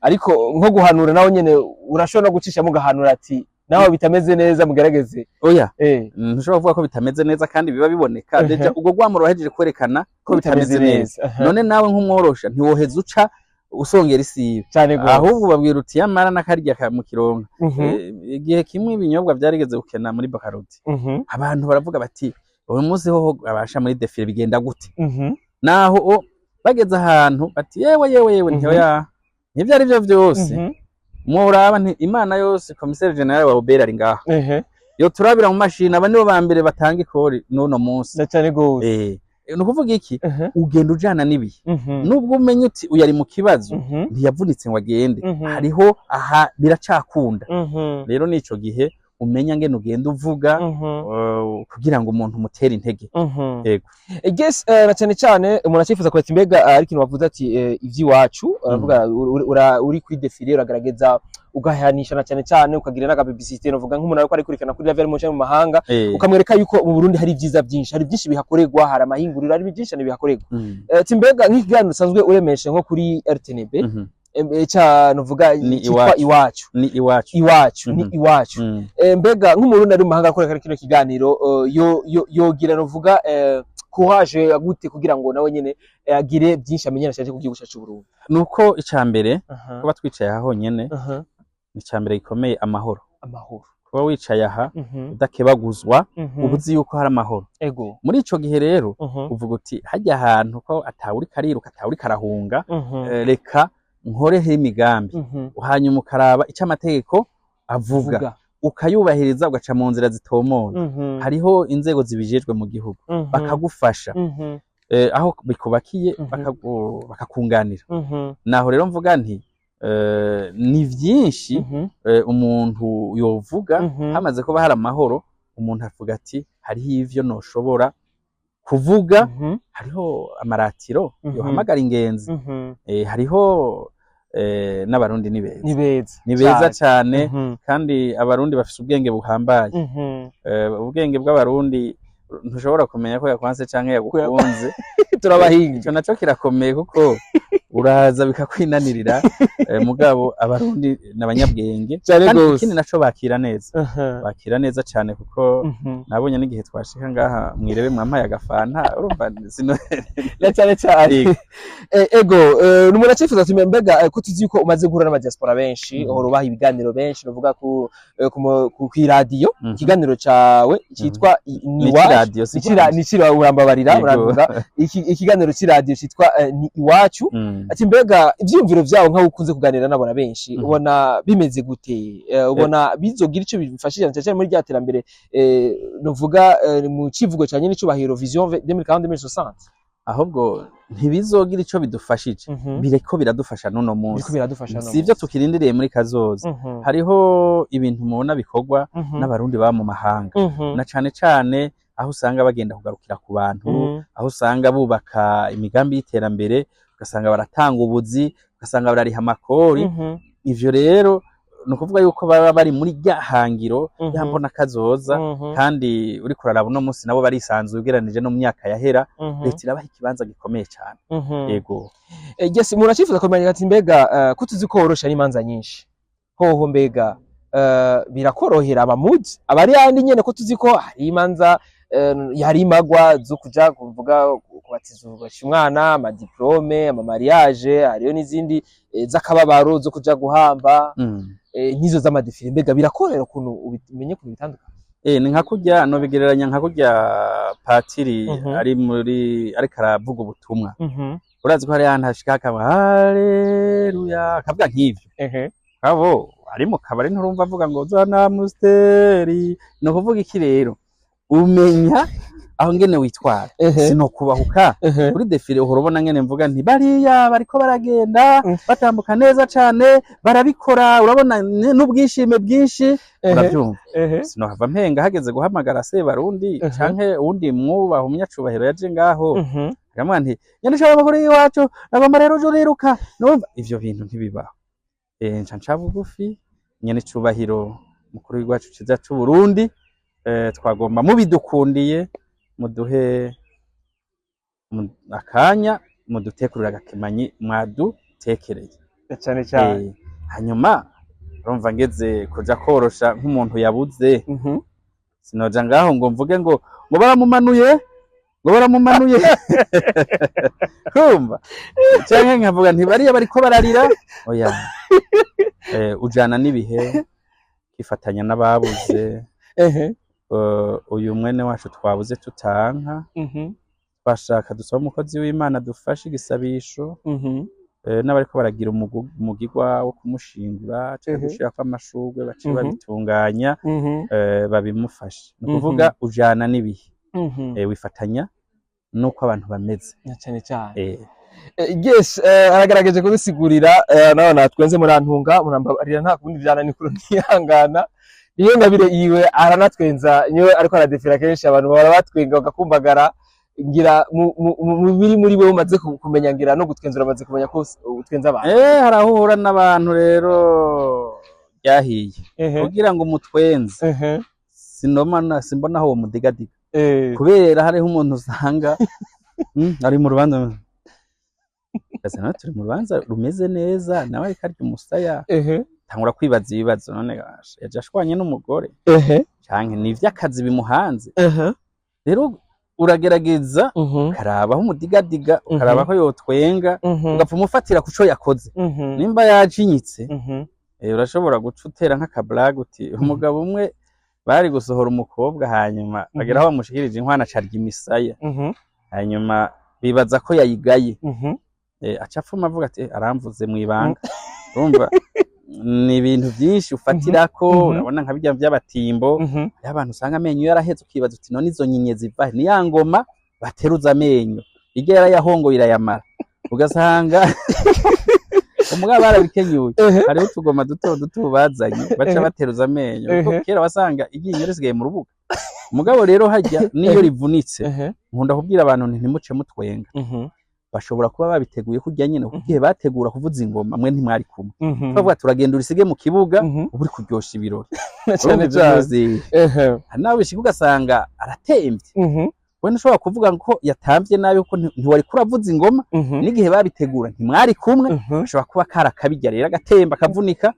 Ariko nko guhanura nawe nyene urashobora no gucishamo ugahanura ati nawe bitameze neza mugerageze. Oya, ntushobora kuvuga ko bitameze neza kandi biba biboneka. Déjà ubwo rwamo rurahejeje kwerekana ko bitameze neza. None nawe nk'umworosha ntiwoheza uca usongera isibe. Cyane gose. Ahubwo ubabwira uti yamara n'akarya ka mu kironka. Igihe kimwe ibinyobwa vyarigeze gukena muri Bakarudi, abantu baravuga bati uyu munsi hoho abasha muri défilé bigenda gute? Naho bageze ahantu bati yewe yewe yewe, ntiyoya ntivyo ari vyo vyose, mworaba nti Imana yose, commissaire général wa Obert ari ngaha. Yo turabira mu mashini, aba nibo ba mbere batanga ikori n'uno munsi. Na cyane gose. Ni ukuvuga iki? Ugenda ujana n'ibihe, nubwo umenya uti uyu ari mu kibazo, ntiyavunitse ngo agende, hariho aha biracakunda. Rero n'ico gihe umenya ngene ugenda uvuga, kugira ngo umuntu umutere intege. Yego. Yes, na cyane cyane umuntu akifuza kureta imbega, ari ikintu bavuze ati ivy'iwacu, uravuga uri kuri défilé, uragerageza ugahanisha, na cyane cyane ukagira n'aga publicité, novuga nk'umuntu ariko arikurikirana kuri level mu mu mahanga, ukamwereka yuko mu Burundi hari ibyiza byinshi, hari byinshi bihakorerwa, hari amahinguriro, hari byinshi cyane bihakorerwa. Ati mbega nk'ikiganiro usanzwe uremeshe nko kuri RTNB, ca novuga Ni cyitwa Iwacu. Iwacu. Ni Iwacu. Iwacu ni Iwacu. Mbega nk'umurundi ari mu mahanga akorera kino kiganiro, yo yogira novuga courage gute kugira ngo nawe nyene agire byinshi amenyera cyane ku gihugu cyacu c'u Burundi? Nuko ica mbere, kuba twicaye aha honyene, ni ica mbere gikomeye, amahoro. Amahoro. Kuba wicaye aha udakebaguzwa, uba uzi yuko hari amahoro. Muri ico gihe rero uvuga uti hajya ahantu ko atawuriko ariruka, atawuriko arahunga, reka nkoreho imigambi. Hanyuma ukaraba ico amategeko avuga, ukayubahiriza, ugaca mu nzira zitomoye. Hariho inzego zibijejwe mu gihugu, bakagufasha, aho bikubakiye, bakakunganira. Naho rero mvuga nti ni vyinshi umuntu yovuga. Hamaze kuba hari amahoro, umuntu avuga ati hariho ivyo noshobora kuvuga, hariho amaratiro yohamagara ingenzi, hariho n'Abarundi ni beza. Ni beza. Ni beza cane. cane. Kandi Abarundi bafise ubwenge buhambaye. Ubwenge bw'Abarundi, ntushobora kumenya ko yakwanse canke yagukunze. Turabahinga. Ico naco kirakomeye, kuko uraza bikakwinanirira. Mugabo Abarundi n'abanyabwenge. Cane Kandi gose. ikindi naco, bakira neza, bakira neza cane, kuko nabonye n'igihe twashika ngaha mwirebe, mwampaye agafanta, urumva sino. Na cyane cyane. Yego. Ego, numuntu acifuza ati mbega ko tuzi yuko umaze guhura n'abadiaspora benshi, uhora ubaha ibiganiro benshi, nuvuga ku kw'iradiyo, ikiganiro cawe cyitwa ni Ni Iwacu. Ic'iradiyo, si Ni icira, urambabarira. Yego. Urantuza, ikiganiro c'iradiyo citwa ni Iwacu. Ati mbega ivyiyumviro vyawo, nk'aho ukunze kuganira n'abona benshi, ubona bimeze gute? Ubona bizogira ico bifashije cyane cyane muri rya terambere, nuvuga mu civugo canye n'icubahiro Vision 2040-2060? Ahubwo ntibizogira ico bidufashije, bireko biradufasha n'uno Biriko munsi. biradufasha no Si ivyo tukirindiriye muri kazoza. Hariho ibintu mubona bikorwa n'Abarundi baba mu mahanga, na cane cane aho usanga bagenda kugarukira ku bantu, aho usanga bubaka imigambi y'iterambere, ugasanga baratanga ubuzi, ugasanga barariha amakori. Ivyo rero ni ukuvuga yuko baba bari muri rya hangiro, ya mbona kazoza. Kandi uriko uraraba uno munsi nabo barisanzuye ugereranije no mu myaka yahera. Leta irabaha ikibanza gikomeye cane. Yego. Yes, umuntu acifuza kumenya ati mbega ko tuzi ko worosha n'imanza nyinshi hoho, mbega birakorohera abamuzi abari yandi nyene, ko tuzi ko hari imanza, hari imagwa zo kuja kuvuga kubatiza umwana, amadiplôme, amamariage, hariyo n'izindi z'akababaro zo kuja guhamba, nk'izo z'amadéfilé, mbega birakorohera ukuntu umenye ukuntu bitandukanye? Ni nka kurya nobigereranya nka kurya patiri ari muri ariko aravuga ubutumwa. Urazi ko hari ahantu hashika hakaba haleluya, akavuga nk'ivyo. Abo ari mu kabari nturumva avuga ngo zana Amstel. Ni ukuvuga iki rero? Umenya aho ngene witwara. Sinokubahuka kuri défilé, uhora ubona ngene mvuga nti bariya bariko baragenda, batambuka neza cane, barabikora, urabona n'ubwishime bwinshi, urabyumva. Sinohava mpenga hageze guhamagara Sebarundi canke uwundi mwubaha umunyacubahiro yaje ngaho, nkamubwira nti nyandisha amakuru y'iwacu, nagomba rero uje uriruka. Numva ivyo bintu ntibibaho. Nca nca bugufi: nyene icubahiro mukuru w'iwacu ciza c'u Burundi, twagomba mubidukundiye muduhe akanya mudutekurira agakemanyi mwadutekereye. Cyane cyane. Hanyuma urumva ngeze kuja korosha nk'umuntu yabuze, sinoja ngaho ngo mvuge ngo baramumanuye, ngo baramumanuye, kumva, canke nkavuga nti bariya bariko bararira. Oya, ujana n'ibihe, kifatanya n'ababuze. Uyu mwene wacu twabuze tutanka, twashaka dusaba umukozi w'Imana dufashe igisabisho. N'abariko baragira umugigwa wo kumushingura canke gushirako amashurwe, bace babitunganya, babimufashe. Ni ukuvuga ujana n'ibihe, wifatanya n'uko abantu bameze. Na cane cane. Yes, aragaragaje kudusigurira, nawe natwenze, murantunga, murambabarira, nta kundi vyana nikuru ntihangana, niyo ngabire yiwe, aranatwenza niyo ariko aradefira. Kenshi abantu bahora batwenga bagakumbagara, ngira mu biri muri wewe umaze kumenya, ngira no gutwenza uramaze kumenya ko utwenza abantu. Hari aho uhura n'abantu rero ryahiye kugira ngo umutwenze, sinoma simbona aho uwo mudigadiga, kubera hariho umuntu usanga ari mu rubanza. Ese nawe turi mu rubanza rumeze neza, nawe ariko arya umusaya, tangura kwibaza ibibazo: none gasha yaje ashwanye n'umugore, canke ni ivy'akazi bimuhanze? Rero uragerageza ukaraba aho umudigadiga, ukaraba ko yotwenga, ugapfa umufatira kuco yakoze. Nimba yajinyitse, urashobora guca utera nk'akablague uti umugabo umwe bari gusohora umukobwa, hanyuma bagera aho bamushikirije inkwano, acarya imisaya, hanyuma bibaza ko yayigaye. Aca apfuma avuga ati: "Aramvuze mw'ibanga." Urumva ni ibintu byinshi ufatirako. Urabona nka birya by'abatimbo, hariho abantu usanga amenyo yaraheze, ukibaza uti: "None izo nyinye ziva he?" Ni ya ngoma bateruza amenyo, irya yarayahongoye irayamara, ugasanga umugabo barabikenyuye. Hariho utugoma duto duto bazanye baca bateruza amenyo, kuko kera wasanga iryinyo risigaye mu rubuga. Mugabo rero harya niyo rivunitse, nkunda kubwira abantu nti: "Ntimuce mutwenga." Bashobora kuba babiteguye kurya nyene, kuko igihe bategura kuvuza ingoma mwe ntimwari kumwe. Bavuga: "Turagenda urisige mu kibuga." Uba uri kuryosha ibirori. Cyane. Urumva ivyo Cyane. byose. Hari nawe bishika ugasanga aratemvye. We ntushobora kuvuga ko yatamvye nabi, kuko ntiwari kuravuza ingoma n'igihe babitegura ntimwari kumwe. Ashobora kuba kari akabirya rero, agatemba, akavunika,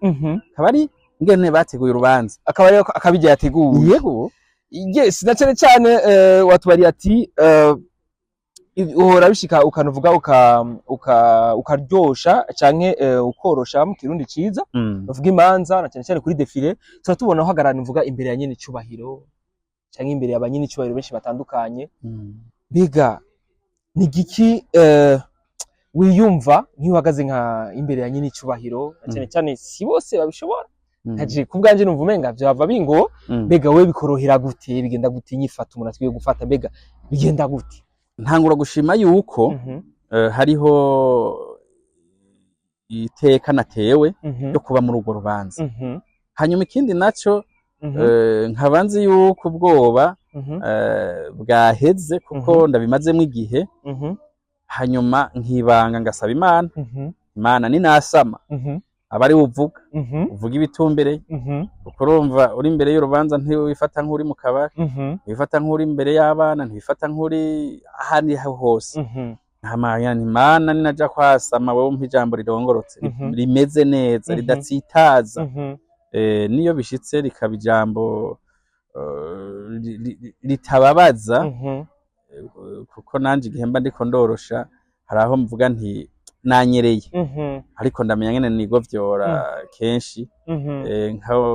akaba ari ingene bateguye urubanza. Akaba ariyo akabirya yateguye. Yego. Yes, na cyane cyane, watubariye ati uhora bishika ukanavuga ukaryosha canke ukorosha mu Kirundi ciza, uvuga imanza, na cyane cyane kuri défilé tuba tubona uhagarara, uvuga imbere ya nyene icubahiro canke imbere ya banyene icubahiro benshi batandukanye. Mbega ni igiki wiyumva nk'iyo uhagaze nka imbere ya nyene icubahiro, na cyane cyane si bose babishobora? Nkaje ku bwanje numva umenga vyava bingo. Mbega we bikorohera gute? Bigenda gute? Inyifata umuntu atwiye gufata, mbega bigenda gute? Ntangura gushima yuko hariho iteka natewe ryo kuba muri urwo rubanza. Hanyuma ikindi naco, nkaba nzi yuko ubwoba bwaheze, kuko ndabimazemwo igihe. Hanyuma nkibanga ngasaba Imana: "Imana, ninasama aba ari uvuga, uvuga ibitumbereye." Kuko urumva uri imbere y'urubanza ntiwifata nk'uri mu kabari, ntiwifata nk'uri imbere y'abana, ntiwifata nk'uri ahandi hose. Ntamanya nti: "Imana, ninaja kwasama, wewe umpa ijambo rirongorotse, rimeze neza, ridatsitaza." Niyo bishitse rikaba ijambo ritababaza, kuko nanje igihe mba ndiko ndorosha hari aho mvuga nti nanyereye, ariko ndamenya ngene nigovyora kenshi.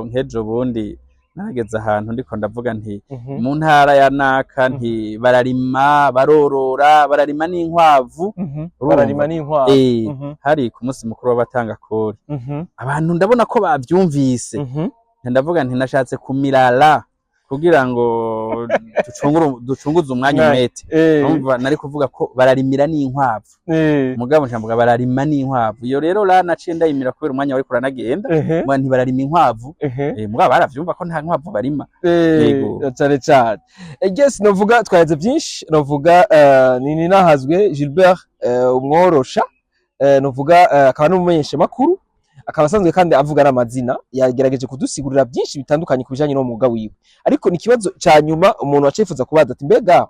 Nk'ejo bundi narageze ahantu ndiko ndavuga nti mu ntara ya naka nti bararima, barorora, bararima n'inkwavu. Urumva? Bararima n'inkwavu. Hari ku munsi mukuru w'abatanga kori. Abantu ndabona ko bavyumvise. Ndavuga nti nashatse kumirara kugira ngo ducunguze umwanya umwete. Urumva nari kuvuga ko bararimira n'inkwavu, mugabo nca bararima n'inkwavu. Iyo rero la naciye ndayimira kubera umwanya wariko uranagenda. Mugabo ntibararima inkwavu. Mugabo baravyumva ko nta nkwavu barima. Yego. Cyane cyane. Yes, novuga twayaze byinshi, novuga ni Ninahazwe Gilbert, umworosha, novuga akaba n'umumenyesha makuru, akaba asanzwe kandi avuga n'amazina. Yagerageje kudusigurira byinshi bitandukanye ku bijanye n'umwuga wiwe, ariko ni ikibazo ca nyuma umuntu acifuza kubaza ati: mbega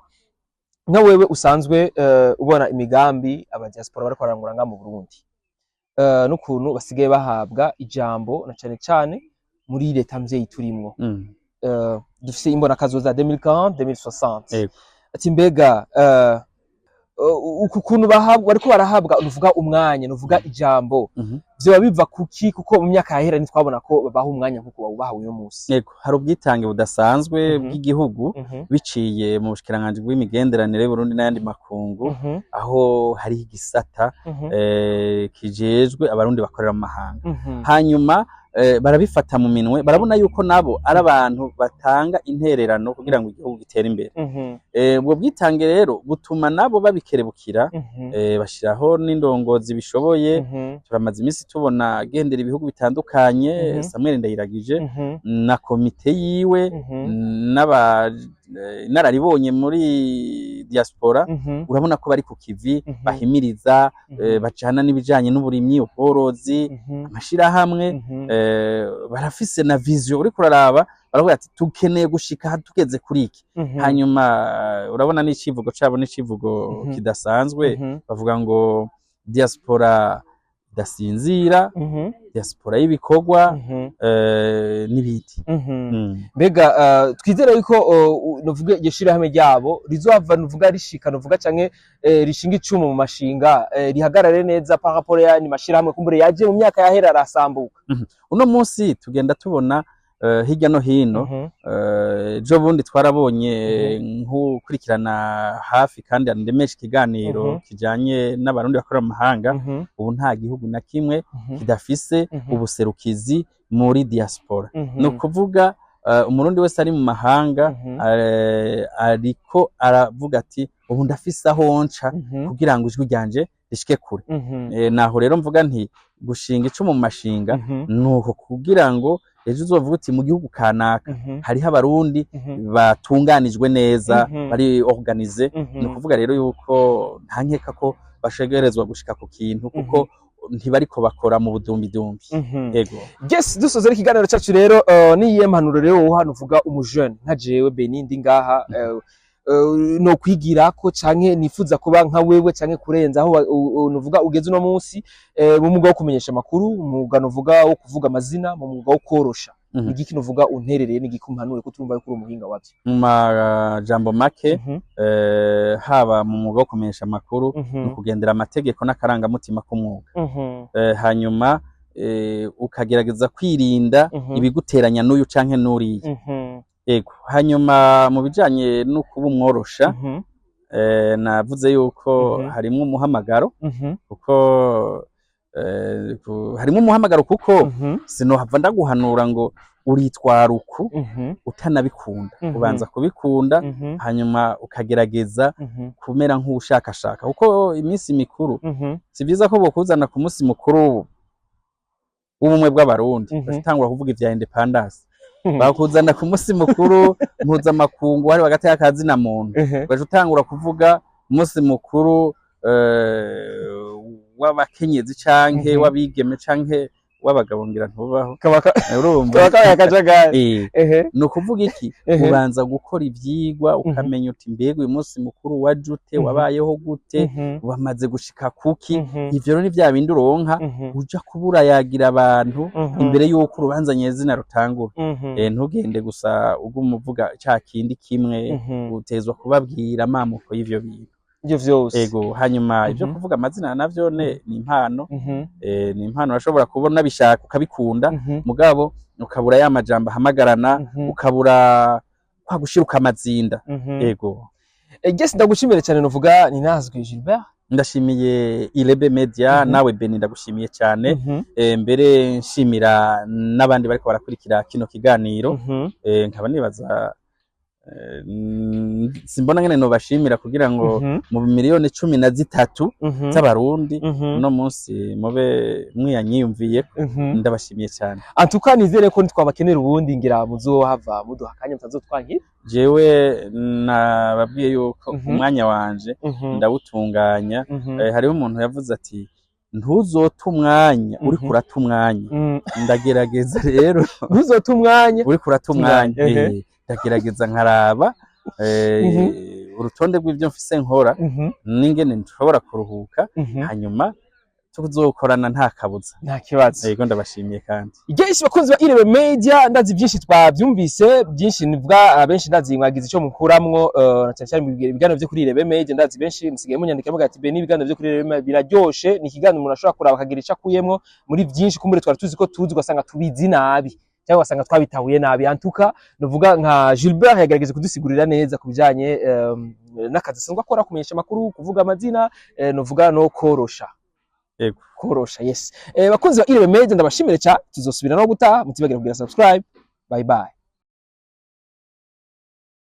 nka wewe usanzwe ubona imigambi aba diaspora bariko barangura ngaha mu Burundi, n'ukuntu basigaye bahabwa ijambo, na cane cane muri leta mvyeyi turimwo, dufise imbonakazoza 2040 2060, Yego. ati mbega Uku kuntu bahabwa, bariko barahabwa, nuvuga umwanya, nuvuga ijambo, vyoba biva kuki? Kuko mu myaka yahera ntitwabona ko babaha umwanya nkuko bawubaha uyu munsi. Yego, hari ubwitange budasanzwe bw'igihugu biciye mu bushikiranganji bw'imigenderanire y'Uburundi n'ayandi makungu, aho hariho igisata kijejwe abarundi bakorera mu mahanga. Hanyuma barabifata mu minwe, barabona yuko nabo ari abantu batanga intererano kugira ngo igihugu gitere imbere. Ubwo bwitange rero butuma nabo babikerebukira, bashiraho n'indongozi bishoboye. Turamaze iminsi tubona agendera ibihugu bitandukanye, Samuel Ndayiragije na komite yiwe n'aba inararibonye muri diaspora. Urabona ko bari ku kivi, bahimiriza, bajana n'ibijanye n'uburimyi, ubworozi, amashirahamwe. Barafise na vision. Uriko uraraba, baravuga ati: "Tukeneye gushika aha, tugeze kuri iki." Hanyuma urabona n'icivugo cabo n'icivugo kidasanzwe. Bavuga ngo diaspora idasinzira, diaspora y'ibikorwa, n'ibindi. Mbega twizere yuko nuvuga iryo shirahamwe ryabo rizohava, nuvuga, rishika, nuvuga, canke rishinga icumu mu mashinga, rihagarare neza par rapport y'ayandi mashirahamwe kumbure yaje mu myaka yahera arasambuka? Uno munsi tugenda tubona hirya no hino. Ejo bundi twarabonye, nk'ukurikirana hafi kandi andemesha ikiganiro kijanye n'abarundi bakorera mu mahanga, ubu nta gihugu na kimwe kidafise ubuserukizi muri diaspora. Ni ukuvuga umurundi wese ari mu mahanga ariko aravuga ati: "Ubu ndafise aho nca kugira ngo ijwi ryanje rishike kure." Naho rero mvuga nti gushinga icumu mu mashinga nuko kugira ngo ejo uzovuga uti: "Mu gihugu kanaka hariho abarundi batunganijwe neza, bari organisés." Ni ukuvuga rero yuko nta nkeka ko bashegerezwa gushika ku kintu, kuko ntibariko bakora mu budumbidumbi. Ego. Yes, dusoza ikiganiro cyacu rero, niyihe mpanuro rero wowe hano uvuga umujene nka jewe Beni ndi ngaha, no kwigirako canke nifuza kuba nka wewe canke kurenza aho nuvuga ugeze uno munsi, mu mwuga wo kumenyesha amakuru, mu mwuga nuvuga wo kuvuga amazina, mu mwuga wo korosha? Nigiki nuvuga unterereye, nigiki umpanure, ko turumva yuko uri umuhinga wavyo? Mu majambo make, haba mu mwuga wo kumenyesha amakuru, ni ukugendera amategeko n'akarangamutima k'umwuga. Hanyuma ukagerageza kwirinda ibiguteranya n'uyu canke n'uriya. Ego. Hanyuma mu bijanye no kuba umworosha, navuze yuko harimwo umuhamagaro, kuko harimwo umuhamagaro, kuko sinohava ndaguhanura ngo uritwara uku utanabikunda. Ubanza kubikunda, hanyuma ukagerageza kumera nk'uwushakashaka, kuko iminsi mikuru, si vyiza ko bokuzana ku munsi mukuru w'ubumwe bw'abarundi ugatangura kuvuga ivya indépendance. Bakuzana ku munsi mukuru mpuzamakungu wari hagati y'akazi na muntu, ugaca utangura kuvuga umunsi mukuru w'abakenyezi canke w'abigeme canke w'abagabo, ngira ntubaho. Urumva? Kaba kabaye akajagari. Ni ukuvuga iki? Ubanza gukora ivyigwa, ukamenya uti: "Mbega uyu munsi mukuru waje ute? Wabayeho gute? Wamaze gushika kuki?" Ivyo rero ni vya bindi uronka uja kubura yagira abantu imbere y'uko urubanza nyezina rutangura. Ntugende gusa uguma uvuga ca kindi kimwe. Utezwa kubabwira amamuko y'ivyo bintu. Ivyo vyose. Ego. Hanyuma ivyo kuvuga amazina navyo ni impano. Ni impano. Urashobora kubona bishaka ukabikunda, mugabo ukabura ya majambo ahamagarana, ukabura kwa gushiruka amazinda. Ego. Yes, ndagushimire cyane, nuvuga ni Nazwi Gilbert. Ndashimiye Irebe Media. Nawe Beni, ndagushimiye cyane. Mbere nshimira n'abandi bariko barakurikira kino kiganiro. Nkaba nibaza, simbona ngene nobashimira kugira ngo mu miliyoni 13 z'abarundi uno munsi mube mwiyanyiyumviye. Ndabashimiye cyane. Antuka nizere ko nitwabakenera ubundi ngira muzohava muduha akanya, mutazotwankira. Jewe nababwiye yuko umwanya wanje ndawutunganya. Hariho umuntu yavuze ati: "Ntuzote umwanya uriko urata umwanya." Ndagerageza rero. Ntuzote umwanya uriko urata umwanya. Umwanya. Ndagerageza nkaraba urutonde rw'ivyo mfise nkora n'ingene nshobora kuruhuka, hanyuma Tuzokorana nta kabuza. Nta kibazo. Yego, ndabashimiye kandi. Igenshi bakunzi ba Irebe Media, ndazi byinshi twabyumvise, byinshi nivuga abenshi ndazi mwagize icyo mukuramwo, na cyane cyane mu ibiganiro byo kuri Irebe Media. Ndazi benshi musigaye munyandika muvuga ati: "Beni, ibiganiro byo kuri Irebe Media biraryoshe, ni ikiganiro umuntu ashobora kuraba akagira icyo akuyemwo muri byinshi." Kumbure twari tuzi ko tuzi, ugasanga tubizi nabi cyangwa ugasanga twabitahuye nabi. Antuka nuvuga nka Gilbert yagerageje kudusigurira neza ku bijanye n'akazi asanzwe akora, kumenyesha amakuru, kuvuga amazina, nuvuga no korosha. Yego. Korosha, yes. Bakunzi ba Irebe Media, ndabashimire cyane. Tuzosubira no gutaha. Mutibagira kugira subscribe. Bye bye.